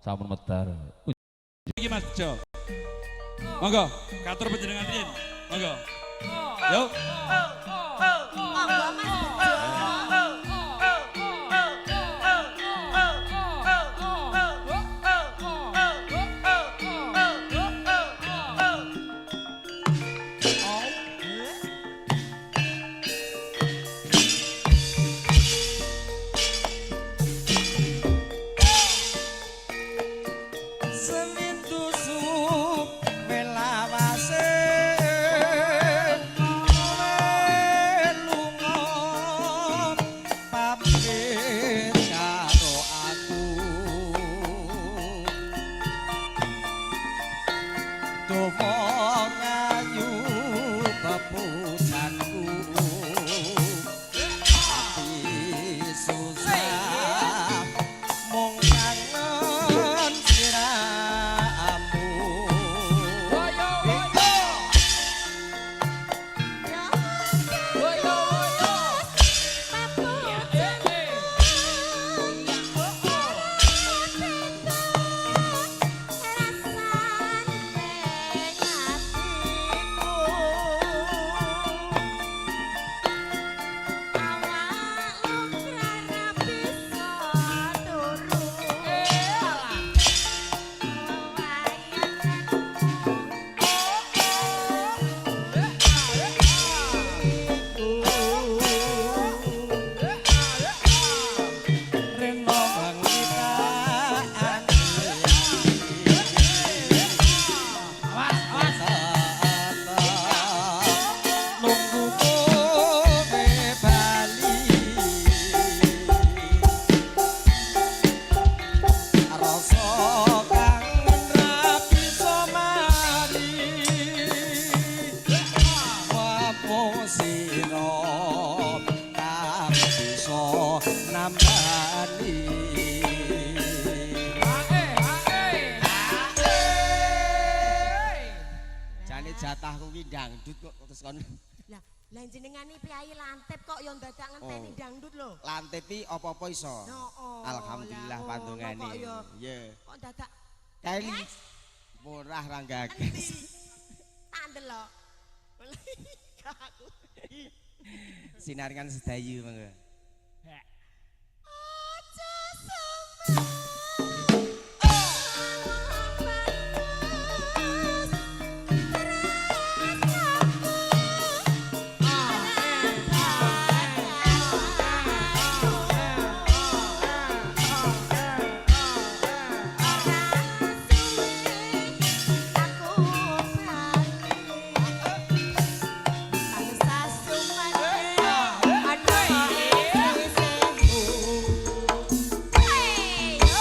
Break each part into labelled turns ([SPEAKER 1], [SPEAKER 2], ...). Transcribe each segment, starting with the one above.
[SPEAKER 1] Sampun medar.
[SPEAKER 2] Iki Mas Jo. Monggo, katur panjenengan riyin. Monggo. Yo.
[SPEAKER 3] Monggo Mas Bejo.
[SPEAKER 4] Selintu sup welawase lunga pamit karo aku Domo ngayu pepujanku ati susah mung kangen sliramu. Reno wengi tak nunggu kowe bali rasa kangen ra bisa mari wapo sira kang bisa nambani. Jane jatahku ki dangdut kok terus kon.
[SPEAKER 3] Lah, lah jenengane priyayi lantip kok ya ndadak ngenteni
[SPEAKER 4] Oh.
[SPEAKER 3] dangdut lho.
[SPEAKER 4] Lantip ki apa-apa iso.
[SPEAKER 3] Heeh.
[SPEAKER 4] Alhamdulillah
[SPEAKER 3] Lah,
[SPEAKER 4] pandongane.
[SPEAKER 3] ngono kok ya.
[SPEAKER 4] Iya.
[SPEAKER 3] Kok dadak
[SPEAKER 4] Kae murah ra gagas.
[SPEAKER 3] Tak ndelok. Aku.
[SPEAKER 4] Sinaringan sedayu monggo.
[SPEAKER 3] Aja sampe Hey!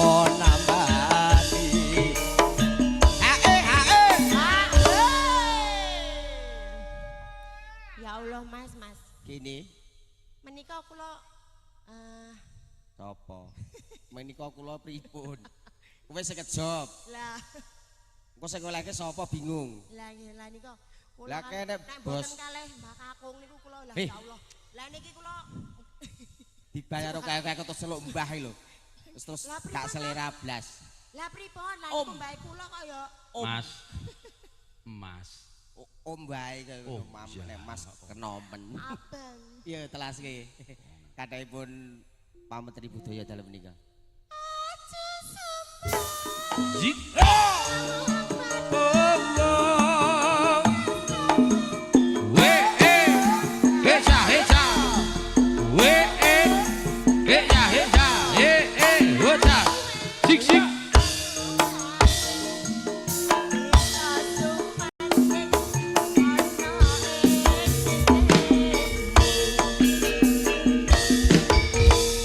[SPEAKER 4] teko nambani. Hae hae.
[SPEAKER 3] Ya Allah Mas, Mas.
[SPEAKER 4] Gini
[SPEAKER 3] Menika kula
[SPEAKER 4] sapa? Menika kula pripun? Kowe sing kejob.
[SPEAKER 3] Lah,
[SPEAKER 4] Engko sing olehke sapa bingung.
[SPEAKER 3] lah nggih, lah nika kula
[SPEAKER 4] Lah,
[SPEAKER 3] kan
[SPEAKER 4] kene,
[SPEAKER 3] nek mboten
[SPEAKER 4] Bos.
[SPEAKER 3] kalih Mbah Kakung niku kula lah
[SPEAKER 4] Eh.
[SPEAKER 3] ya Allah. Lah niki kula
[SPEAKER 4] Dibayar kaya-kaya terus seluk mbah iki lho. Terus terus
[SPEAKER 3] Lah, pripun,
[SPEAKER 4] gak selera blas.
[SPEAKER 3] Lah pripun? Lah
[SPEAKER 4] Om.
[SPEAKER 3] niku mbae kula kok ya
[SPEAKER 4] Om.
[SPEAKER 2] Mas. Mas.
[SPEAKER 4] Om bae kaya
[SPEAKER 2] Oh,
[SPEAKER 4] mam
[SPEAKER 2] iya.
[SPEAKER 4] nek Mas kenomen.
[SPEAKER 3] Abang.
[SPEAKER 4] Iya telaske. Kathahipun Pak Menteri Budaya dalem menika.
[SPEAKER 3] Aja sampe
[SPEAKER 2] Zik. We e heja heja. We e heja heja. He e hoja. Sik sik.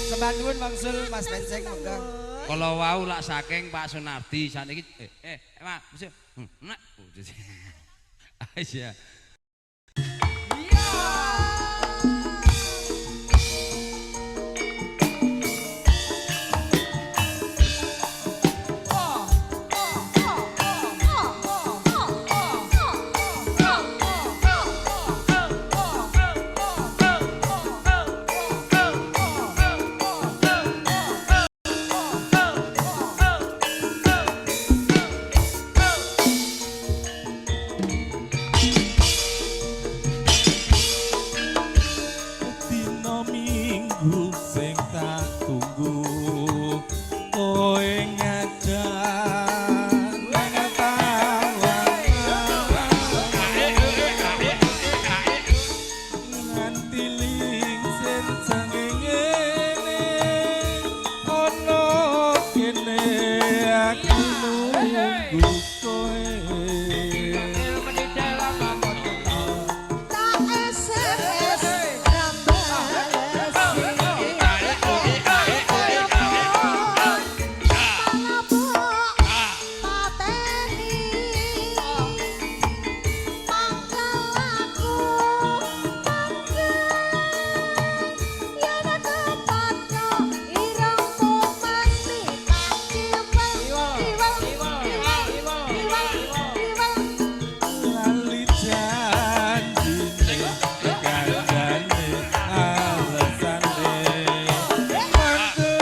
[SPEAKER 4] Sembah nuwun wangsul Mas Benceng monggo.
[SPEAKER 2] Kalau wau lak saking Pak Sunardi saniki Mas mesti nek. Iya.
[SPEAKER 1] Dina Minggu sing tak tunggu kowe ngajak nang tawangan nganti lingsir srengenge ana kene aku nunggu kowe.
[SPEAKER 3] Tak SMS rambalesi. Mangabuk pateni. Mangkel aku mangkel. Yen kepotho irung pumeni kaciwel ciwel ciwel ciwel ciwel.
[SPEAKER 1] Lali janjine kandhane alesane mantepake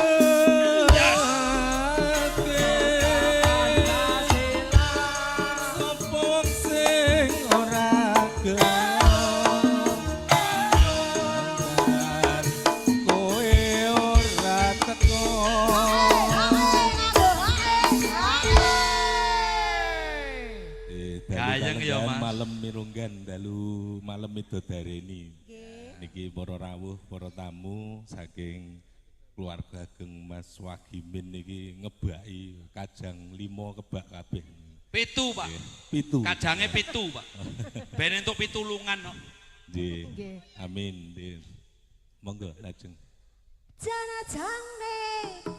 [SPEAKER 1] sapa wong sing ora gelem kowe ora teko.
[SPEAKER 2] Gayeng ya, Mas.
[SPEAKER 1] Malam mirunggan dalu malam midodareni. Niki para rawuh, para tamu saking keluarga ageng Mas Wagimin niki ngebaki kajang 5 kebak kabeh.
[SPEAKER 2] 7, Pak.
[SPEAKER 1] 7.
[SPEAKER 2] Kajange 7, Pak. Ben entuk pitulungan kok.
[SPEAKER 1] Nggih. Amin. Nggih. Monggo lajeng.
[SPEAKER 3] Jana-jane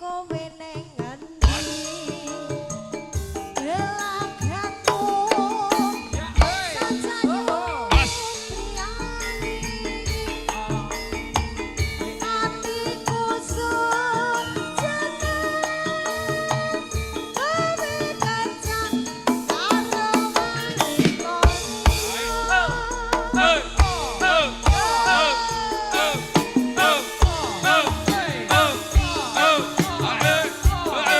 [SPEAKER 3] kowe neng ngendi? Gelagatmu sajayo
[SPEAKER 2] Mas.
[SPEAKER 3] priyani. Atiku sujana kowe kancang karo maneka.
[SPEAKER 2] Eh, eh, eh, eh, eh, eh, eh, eh, eh.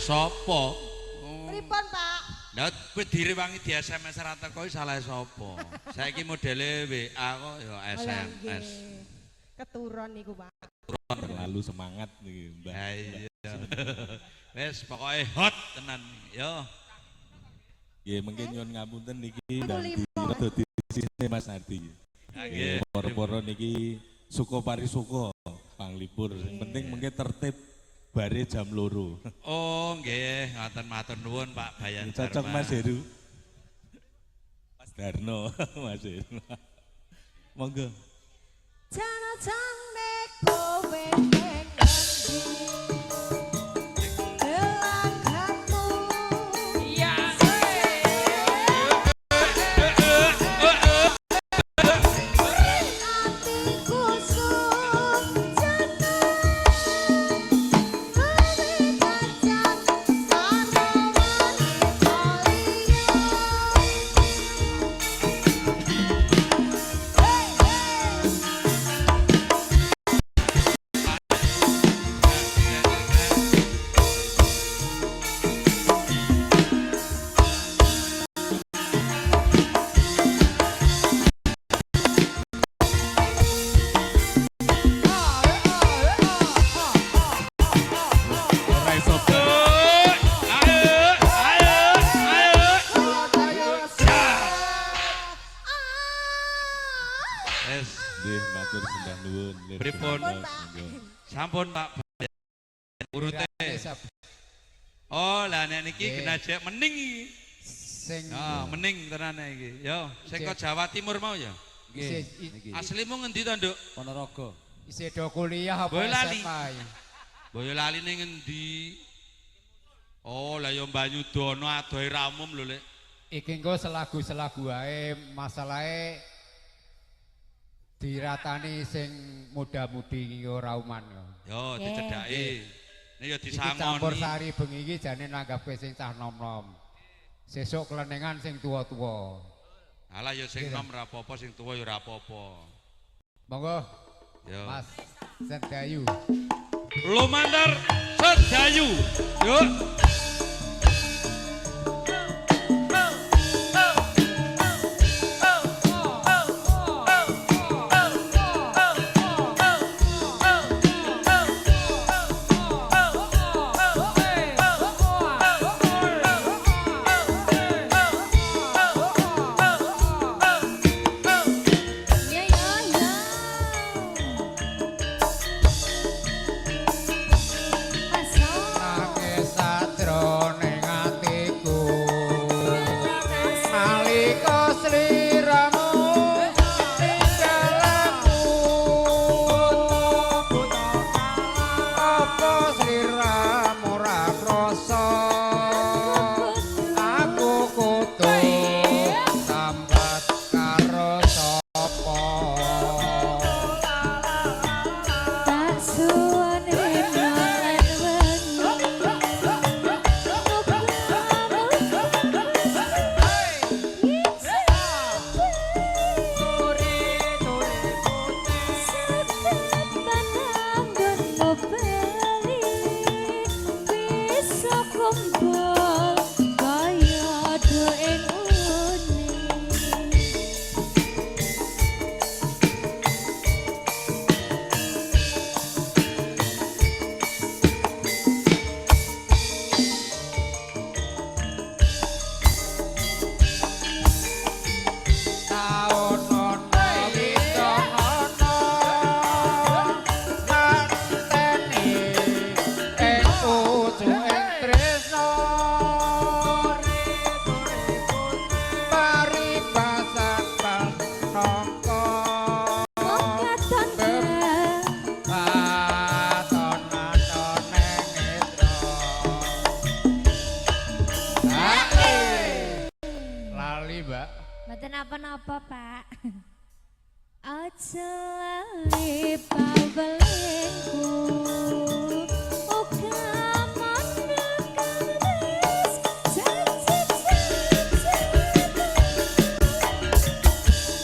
[SPEAKER 2] Salahe sapa?
[SPEAKER 3] Pripun, Pak?
[SPEAKER 2] Lah kowe direwangi di SMS ra teko iki salahe sapa? Saiki modele WA kok ya
[SPEAKER 3] Lah,
[SPEAKER 2] SMS.
[SPEAKER 3] nggih. Keturun niku, Pak.
[SPEAKER 1] Terlalu semangat niki, Mbak.
[SPEAKER 2] Ha iya. Wis pokoke hot tenan yo.
[SPEAKER 1] Nggih, mungkin nyuwun ngapunten niki
[SPEAKER 3] Pitu
[SPEAKER 1] ndang
[SPEAKER 3] lima.
[SPEAKER 1] rada disisihne Mas Ardi.
[SPEAKER 2] Ha nggih.
[SPEAKER 1] Para-para niki suka parisuka panglipur. Sing penting mungkin tertib bare jam 2.
[SPEAKER 2] Oh nggih, ngoten matur nuwun Pak Bayan
[SPEAKER 1] Cocok
[SPEAKER 2] Dharma.
[SPEAKER 1] Mas Heru. Mas Darno, Mas Heru. Monggo.
[SPEAKER 3] Jane kowe ning endi? Gelagahmu.
[SPEAKER 5] Iya.
[SPEAKER 3] Atiku sujana. Kowe kacang karo wanita liya. Hey, hey.
[SPEAKER 1] Ora iso
[SPEAKER 2] Ayo, ayo, ayo. Wis,
[SPEAKER 1] Nggih, matur sembah nuwun. Lir
[SPEAKER 2] Pripun?
[SPEAKER 1] Darno, monggo.
[SPEAKER 2] Sampun Pak Bayan. Urute. Oh, lah nek niki
[SPEAKER 6] Nggih.
[SPEAKER 2] kena jek mening iki.
[SPEAKER 6] Sing
[SPEAKER 2] Ah, mening tenan iki. Yo, sing kok Jawa Timur mau ya.
[SPEAKER 6] isih
[SPEAKER 4] Nggih.
[SPEAKER 2] Aslimu ngendi to, Nduk?
[SPEAKER 4] Ponorogo.
[SPEAKER 6] isih do kuliah apa
[SPEAKER 2] Boyolali.
[SPEAKER 6] SMA iki?
[SPEAKER 2] Boyolali ning ngendi? Oh, lah yo Banyudono adohe ra umum lho, Lek.
[SPEAKER 6] Iki engko selagu-selagu wae masalahe diratani sing muda-mudi iki ora uman.
[SPEAKER 2] Yo dicedhaki. Nek yo
[SPEAKER 6] Iki campur
[SPEAKER 2] disangoni.
[SPEAKER 6] sari bengi iki jane nanggapke sing cah nom-nom. Sesuk klenengan sing tuwa-tuwa.
[SPEAKER 2] Alah yo sing
[SPEAKER 6] Iya.
[SPEAKER 2] nom ra apa-apa, sing tuwa yo ra apa-apa.
[SPEAKER 6] Monggo
[SPEAKER 2] Yo.
[SPEAKER 6] Mas Sedayu.
[SPEAKER 2] Lumantar Sedayu. Yuk.
[SPEAKER 3] Ya ya ya. Asal.
[SPEAKER 6] Nangis sajroning atiku. Nalika sliramu tinggal aku. Apa sliramu ora krasa? Aku kudu sambat karo sapa?
[SPEAKER 7] Tak suwun rina lan wengi. Kumpul kaya do ing uni.
[SPEAKER 6] Taun ana widono ngenteni ing pucuking tresna paribasan panangka
[SPEAKER 7] Katon
[SPEAKER 6] aton-aton ning netra. Lali, Mbak.
[SPEAKER 7] Mboten napa-napa, Pak. Aja lali pawelingku. Uga mono kang wis janji-janji.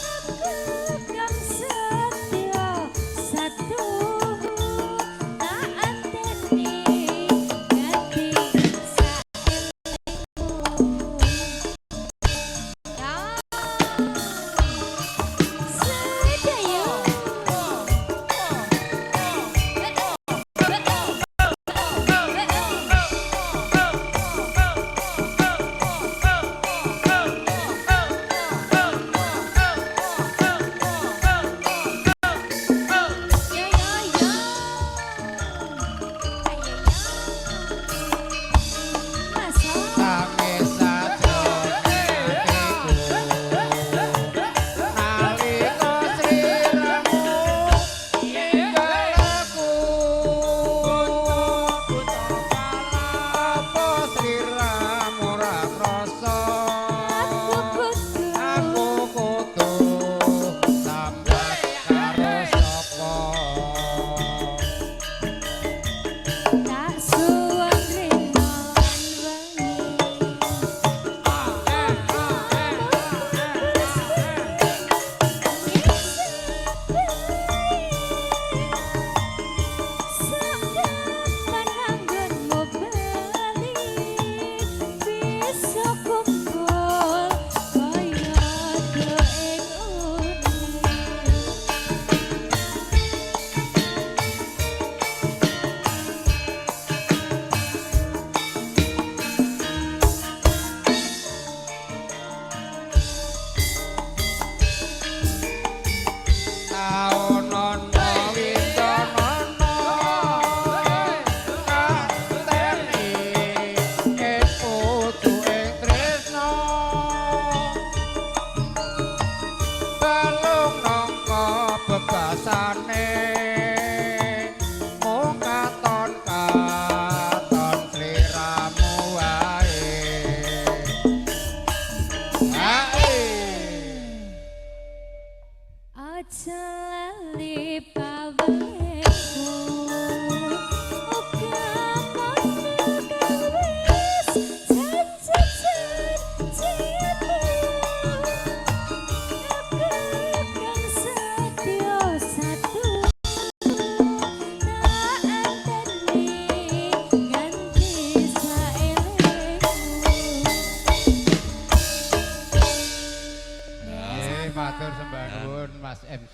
[SPEAKER 7] Aku kang setya satuhu tak anteni ganti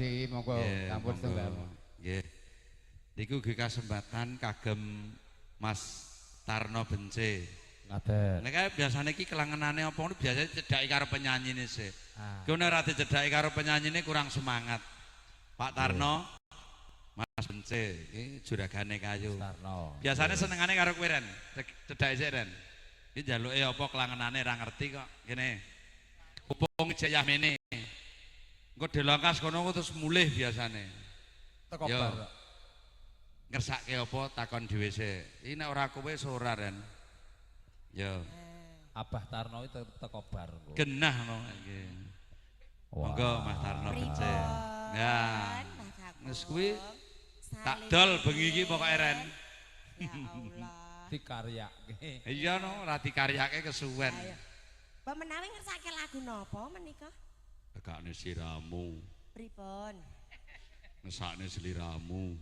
[SPEAKER 6] Di monggo
[SPEAKER 2] Nggih,
[SPEAKER 6] campur
[SPEAKER 2] monggo.
[SPEAKER 6] setunggal.
[SPEAKER 2] Nggih. Niku ugi kasempatan kagem Mas Tarno Bence.
[SPEAKER 6] Ngaten.
[SPEAKER 2] Nek kae biasane iki kelangenane apa ngono biasane cedhaki karo penyanyine sih.
[SPEAKER 6] Ah.
[SPEAKER 2] Ku nek ora dicedhaki karo penyanyine kurang semangat. Pak Tarno, Mas Bence, iki juragane kayu.
[SPEAKER 6] Tarno.
[SPEAKER 2] Biasane senengane karo kowe Ren. Cedhaki sik Ren. Iki njaluke apa kelangenane ora ngerti kok. Kene. Kupung jek yahmene. Engko delongkas kono terus mulih biasane.
[SPEAKER 6] Teko
[SPEAKER 2] Yo.
[SPEAKER 6] bar.
[SPEAKER 2] Ngersake apa takon dhewe sik. Iki nek ora kowe ora Ren. Yo,
[SPEAKER 5] Abah Tarno itu teko bar engko.
[SPEAKER 2] genah no iki.
[SPEAKER 5] Wah.
[SPEAKER 2] Monggo Mas Tarno Bence. Ya.
[SPEAKER 3] Mbah Kakung.
[SPEAKER 2] Wis kuwi tak dol bengi iki pokoke Ren.
[SPEAKER 3] Ya Allah.
[SPEAKER 5] Dikaryake.
[SPEAKER 2] Iya no, ora dikaryake kesuwen.
[SPEAKER 3] Ayo. Mbak menawi ngersake lagu napa menika?
[SPEAKER 2] Tekakne siramu,
[SPEAKER 3] Pripun?
[SPEAKER 2] ngesakne seliramu.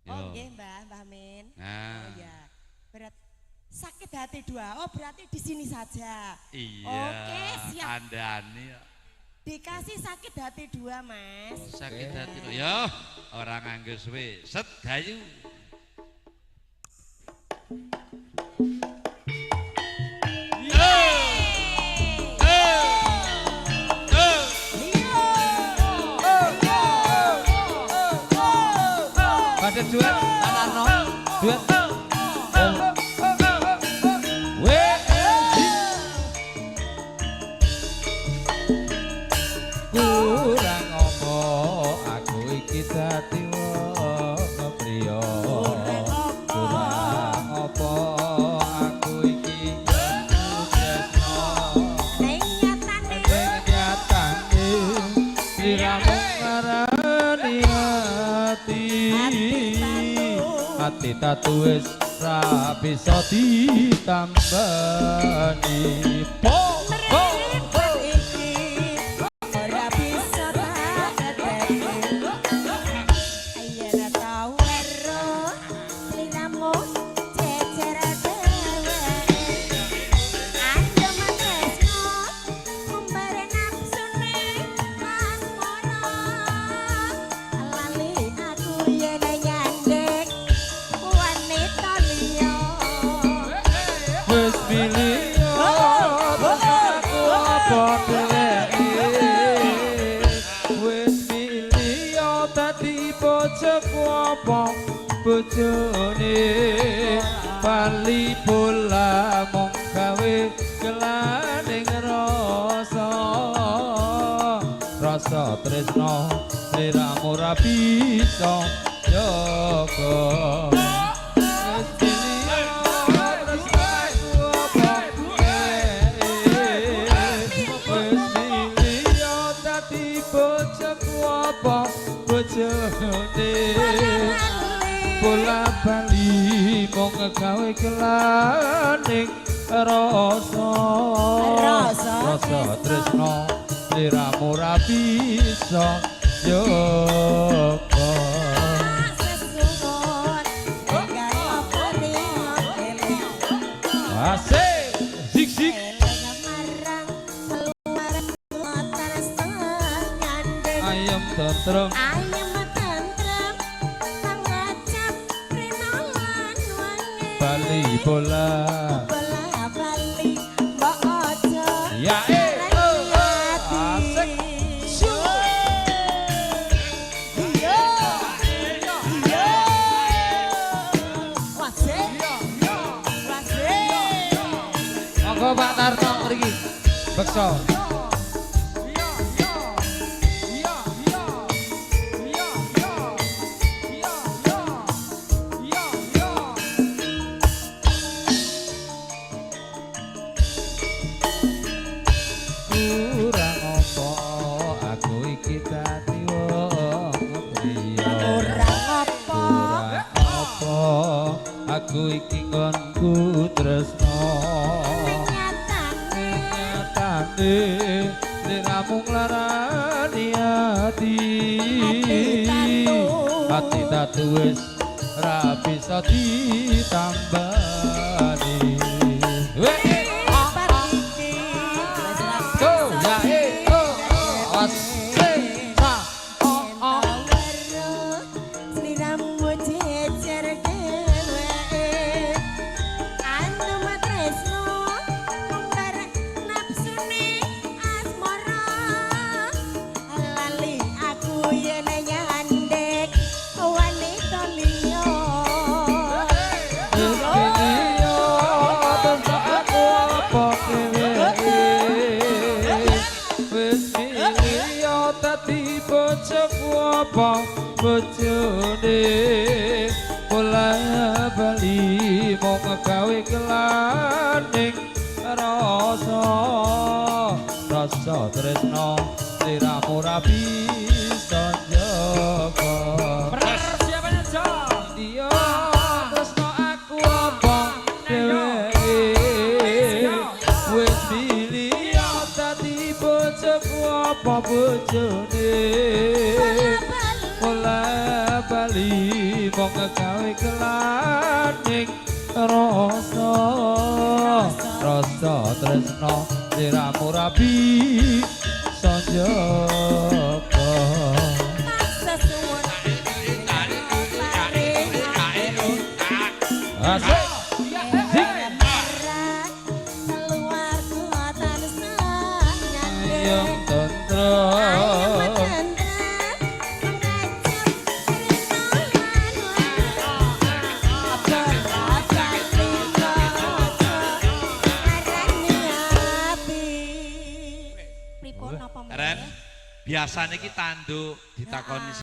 [SPEAKER 3] Oh
[SPEAKER 2] Yo.
[SPEAKER 3] nggih Mbah, Mbah Min.
[SPEAKER 2] Nah.
[SPEAKER 3] Oh iya. Berat sakit hati dua. Oh berarti di sini saja.
[SPEAKER 2] Iya.
[SPEAKER 3] Oke, siap.
[SPEAKER 2] Kandhane kok.
[SPEAKER 3] Dikasih sakit hati dua, Mas.
[SPEAKER 2] Sakit hati lho. Yo, ora nganggo suwe. Set gayu.
[SPEAKER 5] Badhe duet Pak Tarno. Duet. Oh. Weh. Kurang apa aku iki dadi wong priya. Kurang apa aku iki tresno.
[SPEAKER 3] Ning nyatane
[SPEAKER 5] Nyatane sliramu ngarani ati. Ati tatu wis ra bisa ditambani. Po po
[SPEAKER 3] mripet iki ora bisa tak teteki. Yen tau weruh sliramu jejer dhewe. Adem tresno ngumbar nafsune asmara. Lali aku yen nyandek wanita liya.
[SPEAKER 5] Wis milih aku apa dheweke. Wis milih dadi bojoku apa bojone. Bali bola mung gawe gelaning rasa. Rasa tresno sliramu ora bisa jaga. Wis milih tresnaku apa dheweke. Wis milih dadi bojoku apa bojone. Bola bali mung gawe gelaning rasa.
[SPEAKER 3] Rasa
[SPEAKER 5] Rasa tresno sliramu ora bisa jaga.
[SPEAKER 3] Sesuwun enggal apa rino eling.
[SPEAKER 5] Asik, zik zik.
[SPEAKER 3] Eling marang keluarga tansah nyandeng.
[SPEAKER 5] Ayem tentrem
[SPEAKER 3] Ayem tentrem pangacap rino lan wangi.
[SPEAKER 5] bali bola.
[SPEAKER 3] Bola bali mbok aja
[SPEAKER 5] Ya eh. Oh, oh.
[SPEAKER 3] ati.
[SPEAKER 5] Asik.
[SPEAKER 3] Iya. Iya. Wasik. Wasik.
[SPEAKER 6] Monggo Pak Tarno mriki. Beksa.
[SPEAKER 5] Kurang apa aku iki dadi wong priya.
[SPEAKER 3] Kurang apa?
[SPEAKER 5] Kurang apa aku iki nggonku tresno.
[SPEAKER 3] Nyatane
[SPEAKER 5] Nyatane sliramu nglarani ati.
[SPEAKER 3] Ati tatu.
[SPEAKER 5] Ati tatu wis ra bisa ditambani. Weh.
[SPEAKER 3] Mripat iki
[SPEAKER 5] bojoku apa bojone bola bali mung gawe kelaning rasa rasa tresno sliramu ora bisa njaga. Persiapannya Jo. Iya tresno aku apa dheweke wis milih dadi bojoku apa bojone bola bali mung gawe kelaning rasa rasa tresno sliramu ora bisa njaga.
[SPEAKER 3] Sesuwun
[SPEAKER 5] Asik.
[SPEAKER 3] Keluarga tansah
[SPEAKER 5] Ayem tentrem.
[SPEAKER 2] Ren, biasane iki tanduk ditakoni.